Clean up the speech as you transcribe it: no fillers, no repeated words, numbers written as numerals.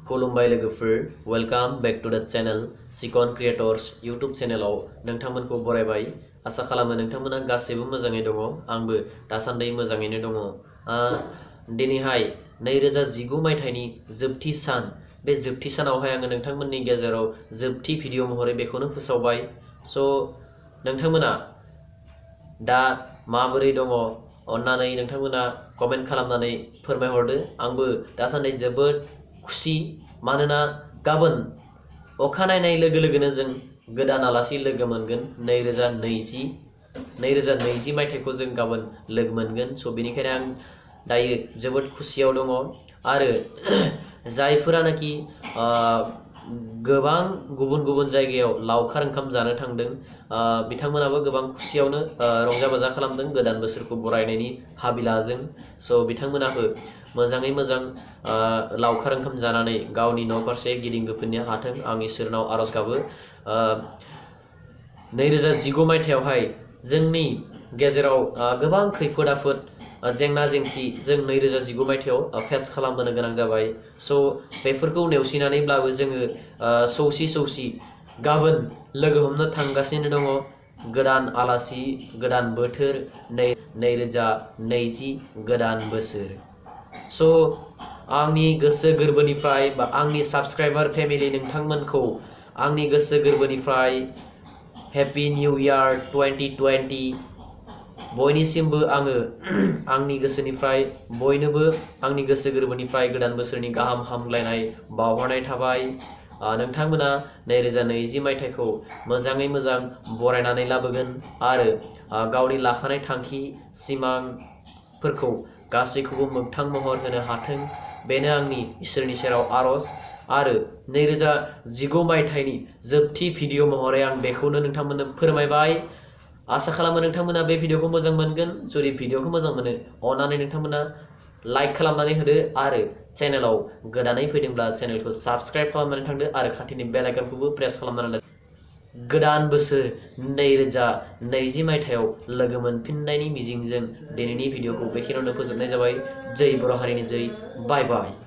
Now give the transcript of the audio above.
खुलुमबाय लोगोफोर, welcome back to द चैनल सिकन क्रिएटर्स यूट्यूब चैनलाव नोंथांमोनखौ बरायबाय। आसा खालामो नोंथांमोना गासैबो मोजाङै दङ। आंबो दासान्दि मोजाङैनो दङ। दिनैहाय 2019 मायथाइनि जोबथि सान। बे जोबथि सानावहाय आङो नोंथांमोननि गेजेराव जोबथि भिडिअ महरै बेखौनो फोसावबाय। स' नोंथांमोना दा माबोरै दङ अन्नानै नोंथांमोना कमेन्ट खालामनानै फोरमायहरदो। आंबो दासान्दि जोबोद खुसि, मानोना गाबोन अखानायनाय लोगो लोगोनो जों गोदान आलासि लोगो मोनगोन। 2020 मायथाइखौ जों गाबोन लोगो मोनगोन। स' बेनिखायनो आं दायो जोबोद खुसियाव दङ। आरो जायफोरानाखि गोबां गुबुन गुबुन जायगायाव लावखार ओंखाम जानो थांदों, बिथांमोनाबो गोबां खुसियावनो रंजा बाजा खालामदों गोदान बोसोरखौ बरायनायनि हाबिलाजों। स' बिथांमोनाबो मोजाङै मोजां लावखार ओंखाम जानानै गावनि न' फारसे गिदिंबोफिननो हाथों, आं इसोरनाव आरज गाबो। 2019 मायथाइयावहाय जोंनि गेजेराव गोबां खैफोद आफोद, जेंना जेंसि जों 2019 मायथाइयाव फेस खालामबोनो गोनां जाबाय। स' बेफोरखौ नेवसिनानैब्लाबो जोङो सौसि गाबोन लोगो हमनो थांगासिनो दङ। गोदान आलासि, गोदान बोथोर, 2020 गोदान बोसोर। स' आंनि गोसो गोरबोनिफ्राय बा आंनि साबस्क्राइबार फेमिलि नोंथांमोनखौ आंनि गोसो गोरबोनिफ्राय हेपि निउ इयार 2020। बयनिसिमबो आङो आंनि गोसोनिफ्राय बयनोबो आंनि गोसो गोरबोनिफ्राय गोदान बोसोरनि गाहाम हामलायनाय बावहरनाय थाबाय। नोंथांमोना 2020 मायथाइखौ मोजाङै मोजां बरायनानै लाबोगोन आरो गावनि लाखानाय थांखि सिमांफोरखौ गासैखौबो मोगथां महर होनो हाथों, बेनो आंनि इसोरनि सेराव आरज। आरो 2019 मायथाइनि जोबथि भिडिअ महरै आं बेखौनो नोंथांमोननो फोरमायबाय। आसा खालामो नोंथांमोना बे भिडिअखौ मोजां मोनगोन। जुदि भिडिअखौ मोजां मोनो, अन्नानै नोंथांमोना लाइक खालामनानै होदो आरो चेनेलाव गोदानै फैदोंब्ला चेनेलखौ साबस्क्राइब खालामनानै थांदो आरो खाथिनि बेल आइकनखौबो प्रेस खालामनानै गोदान बोसोर 2020 मायथाइयाव लोगो मोनफिननायनि मिजिंजों दिनैनि भिडिअखौ बेखिनियावनो फोजोबनाय जाबाय। जै बर' हारिनि जै। बाय बाय।